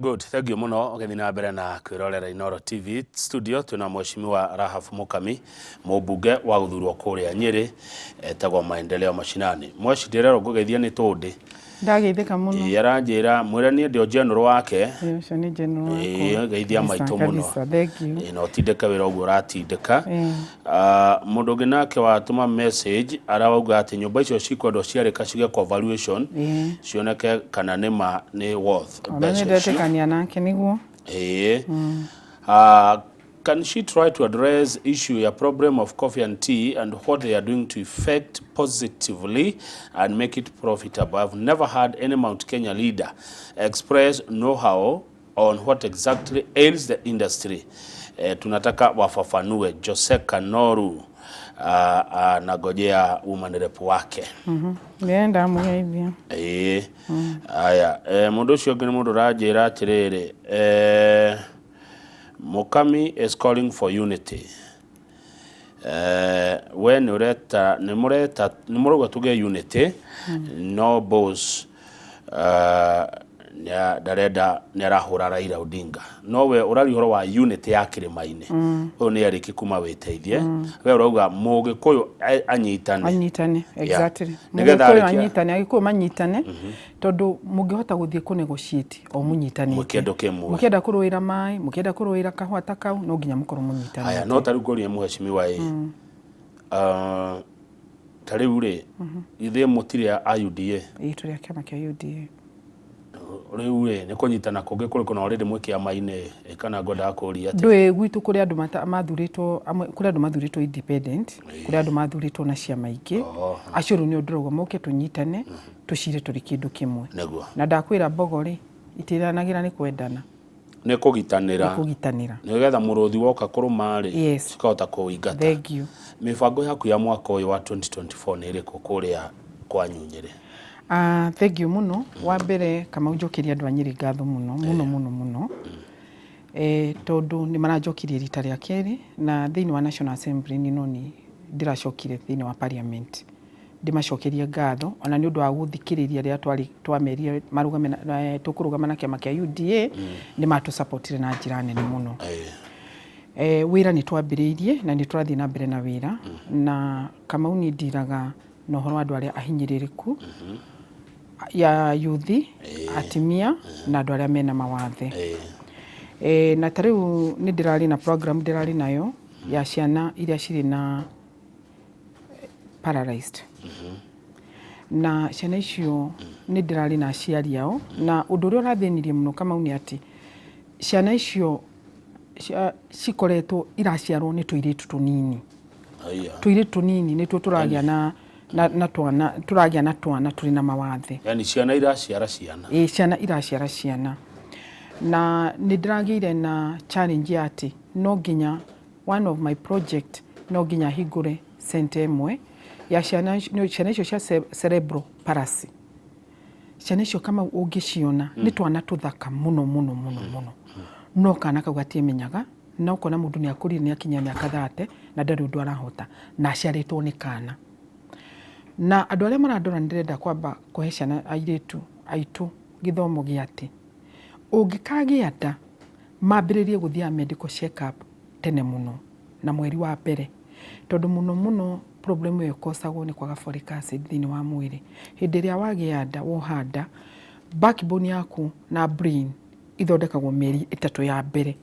Good, thank you muno ũgĩthiĩ na mbere na kwĩrorera Inooro TV studio. Twĩna Mheshimiwa Rahaf Mukami, mũmbunge wa gũthurwo kũrĩa Nyĩrĩ, etagwo Maendeleo Mashinani. Mweshi, ndĩrerwo ngũgeithie nĩ tũndĩ. Ndageithĩka mũno. Ĩĩ, aranjĩra mwĩre niĩ ndĩ o general wake. Ĩĩ, ũcio nĩ general wakwa. Ĩĩ, geithia Kabisa, maitũ mũno. kabisa, thank you. Ĩĩ, na ũtindĩke wĩra ũguo ũratindĩka. Ĩĩ. Ah, mũndũ ũngĩ nake watũma message arauga atĩ nyũmba icio cikwendwo ciarĩka cigekwo valuation, cioneke kana nĩ ma nĩ worth Ona mbeca nĩ icio. ndetĩkania nake nĩguo. Ĩĩ. Ah, can she try to address issue ya problem of coffee and tea and what they are doing to effect positively and make it profitable? I've never had any Mount Kenya leader express know-how on what exactly ails the industry. Tunataka wafafanue. Jose Kanoru anagojea woman rep wake. Ndĩrenda amũgeithia. Ĩĩ. Aya, mũndũ ũcio ũngĩ nĩ mũndũ ũranjĩra atĩrĩrĩ, Mukami is calling for unity. We nĩ ũreta, nĩ mũreta, nĩ mũrauga tũgĩe unity, no boss ndarenda, nĩ arahũra Raila Odinga. No we ũraria ũhoro wa unity ya kĩrĩma-inĩ. Ũyũ nĩ Eric kuma Wĩteithie. We ũrauga Mũgĩkũyũ anyitane. Anyitane, exactly. Nĩgetha Mũgĩkũyũ arĩkia anyitane, Agĩkũyũ manyitane, tondũ mũngĩhota gũthiĩ kũ negotiate o mũnyitanĩte. Mwĩ kĩndũ kĩmwe. Mũkĩenda kũrũĩra maĩ, mũkĩenda kũrũĩra kahũa ta kau, no nginya mũkorwo mũnyitanĩte. Aya, no ta rĩu ngũrie mheshimiwa ĩ. Ta rĩu rĩ, ithuĩ mũtirĩ a UDA? Ĩĩ, tũrĩ a kĩama kĩa UDA. Rĩu rĩ, nĩ kũnyitana kũngĩ kũrĩkũ na already mwĩ kĩama-inĩ ĩ, kana ngwendaga kũria atĩ Ndũĩ gwitũ kũrĩ andũ mathurĩtwo amwe, kũrĩ andũ mathurĩtwo independent, kũrĩ andũ mathurĩtwo na ciama ingĩ. Acio rĩu nĩo ndĩrauga moke tũnyitane, tũcire tũrĩ kĩndũ kĩmwe. Nĩguo. Na ndakwĩra mbogo rĩ, itiranagĩra nĩ kwendana. Nĩ kũgitanĩra. Nĩ kũgitanĩra. Nĩgetha mũrũthi woka kũrũma rĩ, cikahota kũũingata. Thank you. Mĩbango yaku ya mwaka ũyũ wa 2024 nĩ ĩrĩkũ kũrĩa kwanyu Nyĩrĩ? Ah, thank you mũno. Wa mbere Kamau, njokeria andũ a Nyĩrĩ ngatho mũno mũno mũno mũno, tondũ nĩ maranjokirie rita rĩa kerĩ na thĩinĩ wa National Assembly nĩ noni ndĩracokire thĩinĩ wa parliament. Ndĩmacokerie ngatho ona nĩ ũndũ wa gũthikĩrĩria rĩrĩa twarĩ twamerire marũgame na, tũkũrũgama na kĩama kĩa UDA, nĩ matũsupportire na njĩra nene mũno. Wĩra nĩ twambĩrĩirie na nĩ tũrathiĩ na mbere na wĩra, na Kamau niĩ ndiraga na ũhoro wa andũ arĩa ahinyĩrĩrĩku, ya yuthi, atimia na andũ arĩa mena mawathe. Na ta rĩu nĩ ndĩrarĩ na program ndĩrarĩ nayo ya ciana iria cirĩ na paralyzed. Na ciana icio nĩ ndĩrarĩ na aciari ao, na ũndũ ũrĩa ũrathĩnirie mũno Kamau nĩ atĩ ciana icio cikoretwo iraciarwo nĩ tũirĩtu tũnini. Tũirĩtu tũnini nĩtuo tũragĩa na twana, tũragĩa na twana tũrĩ na mawathe. Yani ciana iraciara ciana. Ĩĩ, ciana iraciara ciana. Na nĩ ndĩragĩire na challenge ya atĩ no nginya one of my project no nginya hingũre center ĩmwe ya ciana, ciana icio cia cerebral palsy. Ciana icio Kamau ũngĩciona nĩ twana tũthaka mũno mũno mũno mũno, no kana kau gatiĩmenyaga, na ũkona mũndũ nĩ akũrire, nĩ akinyia mĩaka 30 na ndarĩ ũndũ arahota, na aciarĩtwo nĩ kana. Na andũ arĩa marandora, nĩ ndĩrenda kwamba kũhe ciana airĩtu aitũ gĩthomo gĩa atĩ ũngĩkagĩa nda mambĩrĩrie gũthiaga medical check up tene mũno na mweri wa mbere, tondũ mũno mũno problem ĩyo ĩkosagwo nĩ kwaga folic acid thĩinĩ wa mwĩrĩ. Hĩndĩ ĩrĩa wagĩa nda, woha nda, backbone yaku na brain ithondekagwo mĩeri 3 ya mbere,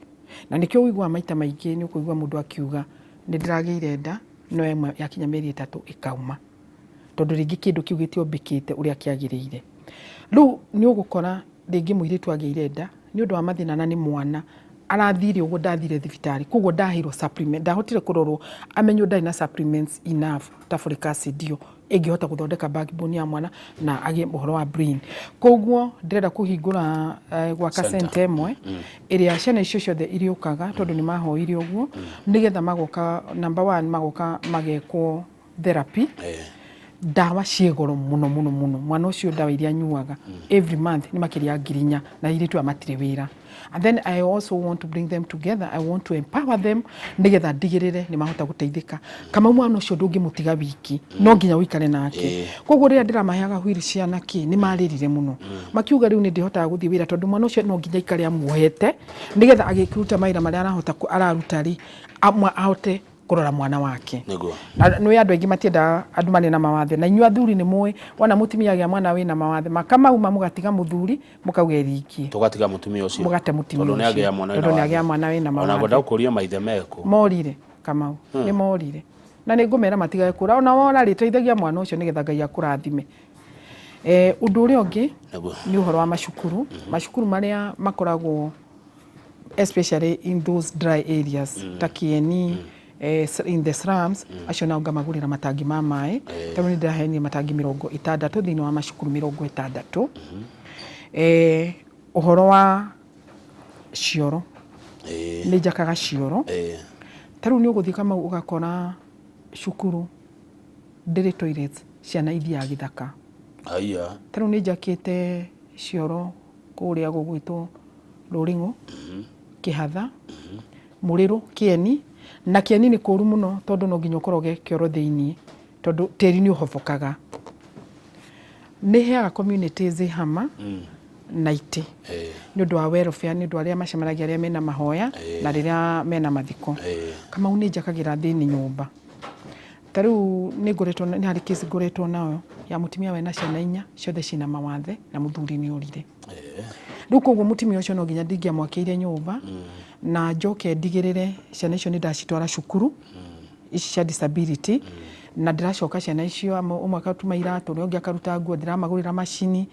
na nĩkĩo ũiguaga maita maingĩ nĩ ũkũigua mũndũ akiuga nĩ ndĩragĩire nda no yakinya mĩeri 3 ĩkauma, tondũ rĩngĩ kĩndũ kĩu gĩtiombĩkĩte ũrĩa kĩagĩrĩire. Rĩu nĩ ũgũkora rĩngĩ mũirĩtu agĩire nda nĩ ũndũ wa mathĩna na nĩ mwana arathire ũguo, ndathire thibitarĩ, koguo ndaheirwo supplement, ndahotire kũrorwo amenywo ndarĩ na supplements enough ta folic acid ĩyo ĩngĩhota gũthondeka backbone ya mwana na agĩe ũhoro wa brain. Koguo ndĩrenda kũhingũra, gwaka center center ĩmwe ĩrĩa ciana icio ciothe irĩũkaga, tondũ nĩ mahoire ũguo, nĩgetha magoka, number one, magoka magekwo therapy. Ndawa ciĩ goro mũno mũno mũno. Mwana ũcio ndawa iria anyuaga every month nĩ makĩria ya 4,000 na airĩtu aya matirĩ wĩra. And then I also want to bring them together, I want to empower them nĩgetha ndigĩrĩre nĩ mahota gũteithĩka. Kamau mwana ũcio ndũngĩmũtiga wiki, no nginya ũikare nake. Koguo rĩrĩa ndĩramaheaga wheelchair na kĩ, nĩ marĩrire mũno. Makiuga rĩu nĩ ndĩhotaga gũthiĩ wĩra tondũ mwana ũcio no nginya aikare amuohete nĩgetha agĩkĩruta mawĩra marĩa arahota araruta rĩ, ahote kũrora mwana wake. Nĩguo. Na nĩ andũ aingĩ matiendaga andũ marĩ na mawathe, na inyuĩ athuri nĩ mũĩ wona mũtumia agĩa mwana wĩna mawathe makamauma mũgatiga mũthuri mũkauga ĩringie. Tũgatiga mũtumia ũcio. Mũgate mũtumia Tondũ nĩ ũcio. agĩa mwana wĩna Tondũ nĩ wathe. agĩa mwana wĩna Ona mawathe. ngwenda gũkũria maithe mekũ. Morire Kamau, nĩ morire. Na nĩ ngũmera matigage kũra, ona wora rĩ, teithagia mwana ũcio nĩgetha Ngai akũrathime. Ũndũ ũrĩa ũngĩ Nĩguo. nĩ ũhoro wa macukuru, macukuru marĩa makoragwo especially in those dry areas ta Kieni, in the slums, acio nao ngamagũrĩra matangi ma maĩ. Tondũ nĩ ndĩraheanire matangi 60 thĩinĩ wa macukuru 60. Ũhoro wa cioro, nĩ njakaga cioro. Ta rĩu nĩ ũgũthiĩ Kamau ũgakora cukuru ndĩrĩ toilets, ciana ithiaga gĩthaka. Haiya. Ta rĩu nĩ njakĩte cioro kũrĩa gũgwĩtwo Rũrĩng'ũ, Kĩhatha, Mũrĩrũ, Kĩeni. Na Kĩeni nĩ kũru mũno tondũ no nginya ũkoroge kĩoro thĩiniĩ tondũ tĩri nĩ ũhobokaga. Nĩ heaga communities hama na itĩ nĩ ũndũ wa welfare, nĩ ũndũ wa arĩa macemanagia arĩa mena mahoya na rĩrĩa mena mathiko. Kamau nĩ njakagĩra athĩni nyũmba. Ta rĩu nĩ ngoretwo, nĩ harĩ case ngoretwo nayo ya mũtumia wena ciana inya ciothe ciĩna mawathe na mũthuri nĩ orire. Rĩu koguo mũtumia ũcio no nginya ndingĩamwakĩire nyũmba na njoke ndigĩrĩre ciana icio nĩ ndacitwara cukuru ici cia disability, na ndĩracoka ciana icio ũmwe akatuma iratũ, ũrĩa ũngĩ akaruta nguo, ndĩramagũrĩra macini,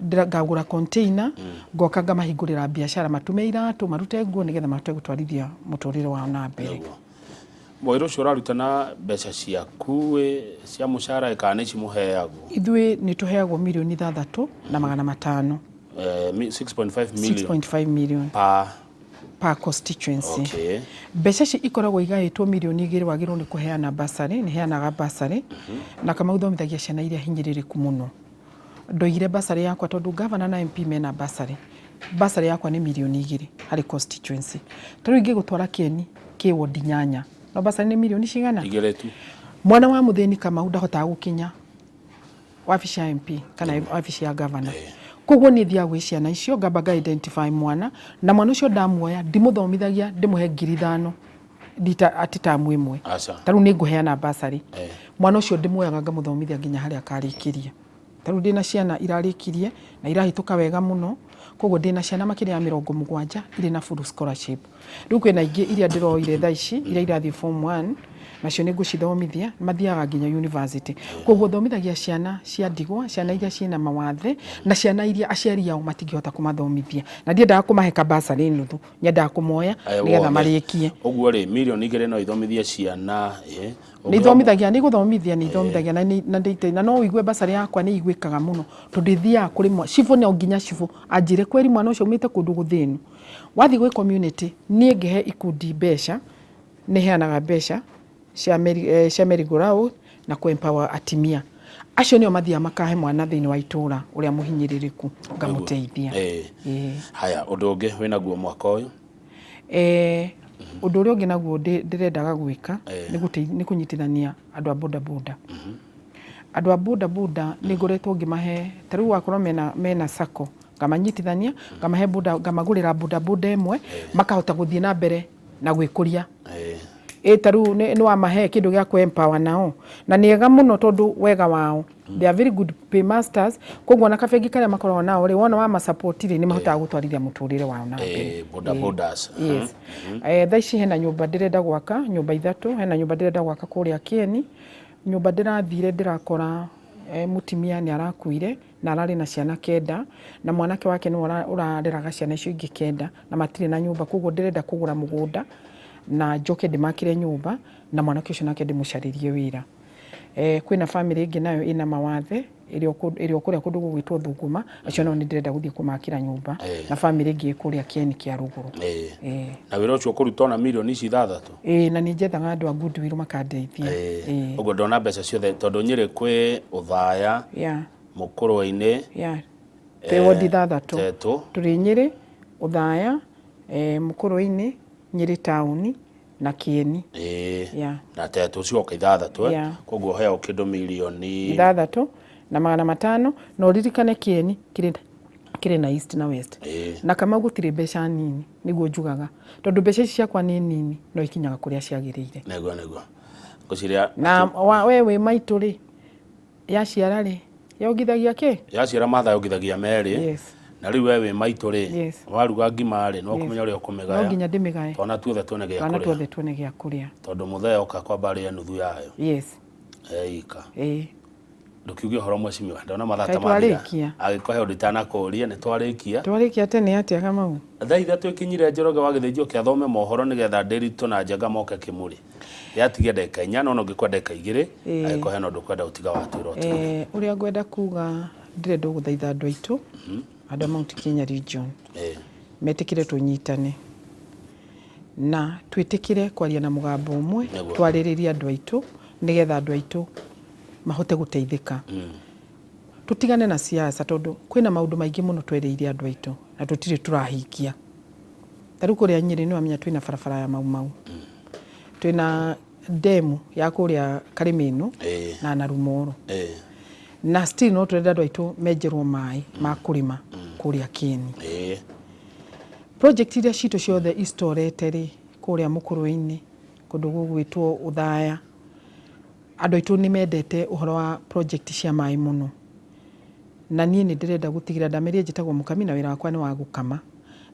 ngagũra container, ngoka ngamahingũrĩra biacara matume iratũ, marute nguo nĩgetha mahote gũtwarithia mũtũrĩre wao na mbere. Wĩra ũcio ũraruta na mbeca ciaku cia mũcara kana nĩ ici mũheagwo? Ithuĩ nĩ tũheagwo 6,500,000. 6.5 million. 6.5 million. Per? Per constituency. Okay. Mbeca ici ikoragwo igaĩtwo 2 mirioni wagĩrĩirwo nĩ kũheana bursary, nĩ heanaga bursary, na Kamau thomithagia ciana iria hinyĩrĩrĩku mũno. Ndoigire bursary yakwa tondũ governor na MP mena bursary. Bursary yakwa nĩ 2 mirioni harĩ constituency. Ta rĩu ingĩgũtwara Kĩeni kĩ wodi 8, no bursary nĩ mirioni cigana? 2 tu. Mwana wa mũthĩni Kamau ndahotaga gũkinya wabici ya MP kana wabici ya governor. Koguo niĩ thiaga gwĩ ciana icio ngamba nga identify mwana, na mwana ũcio ndamuoya ndimũthomithagia ndĩmũhe 5,000 ndita ati tamu ĩmwe. Aca. Ta rĩu nĩ ngũheana bursary. Mwana ũcio ndĩmuoyaga ngamũthomithia nginya harĩa akarĩkĩria. Ta rĩu ndĩna ciana irarĩkirie na irahĩtũka wega mũno, koguo ndĩna ciana makĩria ya 70 irĩ na full scholarship. Rĩu kwĩna ingĩ iria ndĩroire thaa ici iria irathiĩ form 1, nacio nĩ ngũcithomithia, mathiaga nginya university. Koguo thomithagia ciana cia ndigwa, ciana iria ciĩna mawathe na ciana iria aciari ao matingĩhota kũmathomithia. Na ndiendaga kũmahe ka bursary nuthu, nyendaga kũmoya nĩgetha marĩkie. Ũguo rĩ, 2 mirioni no ithomithie ciana? Nĩ ithomithagia, nĩ gũthomithia, nĩ ithomithagia na no ũigue bursary yakwa nĩ iguĩkaga mũno tondũ ĩthiaga kũrĩ cibũ, no nginya cibũ anjĩre kweri mwana ũcio aumĩte kũndũ gũthĩnu. Wathiĩ gwĩ community, niĩ ngĩhe ikundi mbeca, nĩ heanaga mbeca cia merry go round na kũ empower atimia. Acio nĩo mathiaga makahe mwana thĩinĩ wa itũra ũrĩa mũhinyĩrĩrĩku ngamũteithia. Haya, ũndũ ũngĩ wĩnaguo mwaka ũyũ? Ũndũ ũrĩa ũngĩ naguo ndĩrendaga gwĩka nĩ kũnyitithania andũ a boda boda. Andũ a boda boda nĩ ngoretwo ngĩmahe, ta rĩu wakorwo mena sacco, ngamanyitithania, ngamahe boda, ngamagũrĩra boda boda ĩmwe, makahota gũthiĩ na mbere na gwĩkũria. Ĩ ta rĩu nĩ wamahe kĩndũ gĩa kũ empower nao, na nĩ ega mũno tondũ wega wao they are very good paymasters, koguo ona kabengi karĩa makoragwo nao rĩ, wona wama support rĩ, nĩ mahotaga gũtwarithia mũtũrĩre wao na mbere. Boda bodas. Yes. Thaa ici hena nyũmba ndĩrenda gwaka, nyũmba ithatũ, hena nyũmba ndĩrenda gwaka kũrĩa Kĩeni, nyũmba ndĩrathire ndĩrakora mũtumia nĩ arakuire na ararĩ na ciana 9, na mwanake wake nĩwe ũrareraga ciana icio ingĩ 9 na matirĩ na nyũmba, koguo ndĩrenda kũgũra mũgũnda na njoke ndĩmakĩre nyũmba na mwanake ũcio nake ndĩmũcarĩrie wĩra. Kwĩna bamĩrĩ ĩngĩ nayo ĩna mawathe ĩrĩ o kũrĩa kũndũ gũgwĩtwo Thunguma, acio nao nĩ ndĩrenda gũthiĩ kũmakĩra nyũmba, na bamĩrĩ ĩngĩ ĩ kũrĩa Kĩeni kĩa rũgũrũ. Na wĩra ũcio ũkũruta ona mirioni ici 6? Ĩĩ, na nĩ njethaga andũ a goodwill makandeithia. Ũguo ndona mbeca ciothe tondũ Nyĩrĩ kwĩ Ũthaya, Mũkũrwe-inĩ, Twĩ wondi 6. Tetũ. Tũrĩ Nyĩrĩ, Ũthaya, Mũkũrwe-inĩ, Nyĩrĩ taũni na Kĩeni. Ĩĩ. Na Tetũ cioka 6 eh? Koguo heo kĩndũ mirioni 6500, na ũririkane Kĩeni kĩrĩ na East na West. Na Kamau gũtirĩ mbeca nini nĩguo njugaga, tondũ mbeca ici ciakwa nĩ nini no ikinyaga kũrĩa ciagĩrĩire. Nĩguo nĩguo. Ngwĩciria Na we wĩ maitũ rĩ, yaciara rĩ, yongithagia kĩ? Yaciara matha yongithagia merĩ. Na rĩu we wĩ maitũ rĩ, waruga ngima rĩ, no ũkũmenya ũrĩa ũkũmĩgaya. No nginya ndĩmĩgae. Twana tuothe tuone gĩa kũrĩa. Twana tuothe tuone gĩa kũrĩa. Tondũ mũthee oka kwamba arĩe nuthu yayo. Eika. Ndũkiuge ũhoro mheshimiwa, ndona mathaa ta mathira. Angĩkorwo he ũndũ itanakũria, nĩ twarĩkia. Twarĩkia tene atĩa Kamau? Thaa 3 ikinyire Njoroge wa Gĩthĩnjio kĩa athome mohoro nĩgetha Ndĩritũ na Njenga moke Kĩmũrĩ. Yatigia ndagĩka 4 no ũngĩkwa ndagĩka 2 angĩkorwo hena ũndũ ũkwenda gũtiga watwĩra ũtige. Ũrĩa ngwenda kuga ndĩrenda gũthaitha andũ aitũ, andũ a Mount Kenya region, metĩkĩre tũnyitane na twĩtĩkĩre kwaria na mũgambo ũmwe, twarĩrĩrie andũ aitũ nĩgetha andũ aitũ mahote gũteithĩka. Tũtigane na siasa tondũ kwĩna maũndũ maingĩ mũno twerĩire andũ aitũ na tũtirĩ tũrahingia. Ta rĩu kũrĩa Nyĩrĩ nĩ wamenya twĩna barabara ya Mau Mau, twĩna demu ya kũrĩa Karĩmĩnũ na Narumoro, na still no tũrenda andũ aitũ menjerwo maĩ ma kũrĩma kũrĩa Kĩeni. Project iria citũ ciothe icitorete rĩ, kũrĩa Mũkũrwe-inĩ, kũndũ gũgwĩtwo Ũthaya, andũ aitũ nĩ mendete ũhoro wa project cia maĩ mũno. Na niĩ nĩ ndĩrenda gũtigĩrĩra, ndamerire njĩtagwo Mũkami na wĩra wakwa nĩ wa gũkama,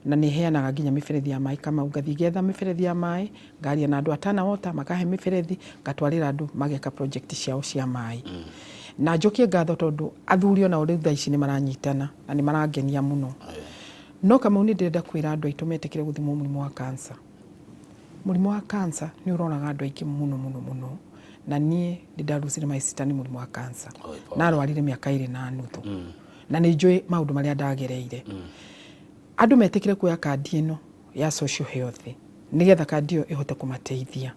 na nĩ heanaga nginya mĩberethi ya maĩ Kamau. Ngathiĩ ngetha mĩberethi ya maĩ, ngaria na andũ a Tana Water makahe mĩberethi, ngatwarĩra andũ mageka project ciao cia maĩ. Na njokie ngatho tondũ athuri onao rĩu thaa ici nĩ maranyitana na nĩ marangenia mũno. No Kamau nĩ ndĩrenda kwĩra andũ aitũ metĩkĩre gũthimwo mũrimũ wa cancer. Mũrimũ wa cancer nĩ ũroraga andũ aingĩ mũno mũno mũno, na niĩ nĩ ndarusire my sister nĩ mũrimũ wa cancer. Narwarire mĩaka 2.5 na nĩ njũĩ maũndũ marĩa ndagereire. Andũ metĩkĩre kuoya kandi ĩno ya social health nĩgetha kandi ĩyo ĩhote kũmateithia.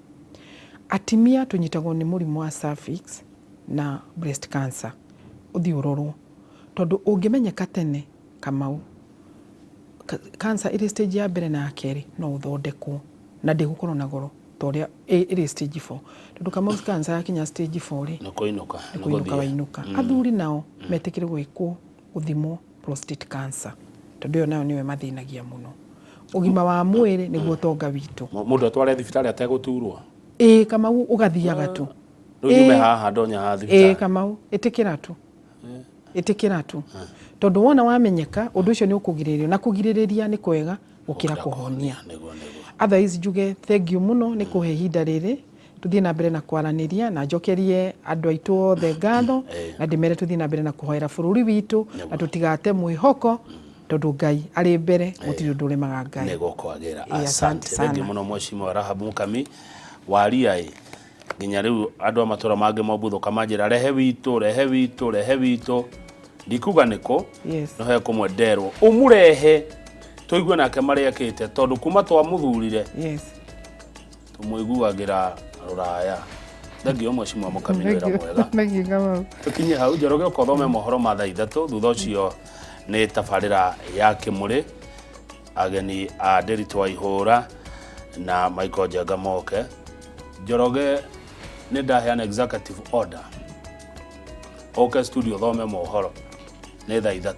Atimia tũnyitagwo nĩ mũrimũ wa cervix na breast cancer, ũthiĩ ũrorwo tondũ ũngĩmenyeka tene Kamau, cancer ĩrĩ stage ya mbere na ya kerĩ no ũthondekwo na ndĩgũkorwo na goro ta ũrĩa ĩrĩ stage 4, tondũ Kamau cancer yakinya stage 4 rĩ, nĩ kũinũka. Nĩ kũinũka wainũka. Athuri nao metĩkĩre gwĩkwo gũthimwo prostate cancer tondũ ĩyo nayo nĩyo ĩmathĩnagia mũno. Ũgima wa mwĩrĩ nĩguo ũtonga witũ. Mũndũ atware thibitarĩ ategũturwo? Ĩĩ Kamau, ũgathiaga tu. Rĩu nyume haha ndonye haha thibitarĩ? Ĩĩ Kamau, ĩtĩkĩra tu. Ĩtĩkĩra tu tondũ wona wamenyeka ũndũ ũcio nĩ ũkũgirĩrĩrio, na kũgirĩrĩria nĩ kwega gũkĩra kũhonia. Otherwise njuge thank you mũno nĩ kũhe ihinda rĩrĩ tũthiĩ na mbere na kwaranĩria, na njokerie andũ aitũ othe ngatho na ndĩmere tũthiĩ na mbere na kũhoera bũrũri witũ na tũtigate mwĩhoko tondũ Ngai arĩ mbere, gũtirĩ ũndũ ũremaga Ngai. Nĩ gũkwagĩra. Asante thengiũ mũno Mheshimiwa Rahab Mũkami waria ĩ nginya rĩu andũ a matũra mangĩ mombuthuka manjĩra rehe witũ, rehe witũ, rehe witũ, ndikuga nĩkũ. No he kũmwe nderwo ũmũrehe tũigue nake marĩa ekĩte tondũ kuma twamũthurire tũmũiguagĩra rũraya. Thengiũ Mheshimiwa Mũkami nĩ wĩra mwega. Tũkinye hau Njoroge ũka ũthome mohoro ma thaa 3, thutha ũcio nĩ tabarĩra ya Kĩmũrĩ, ageni a Ndĩritũ wa Ihũra na Michael Njenga moke. Njoroge nĩ ndaheana executive order ũke studio ũthome mohoro nĩ thaa 3.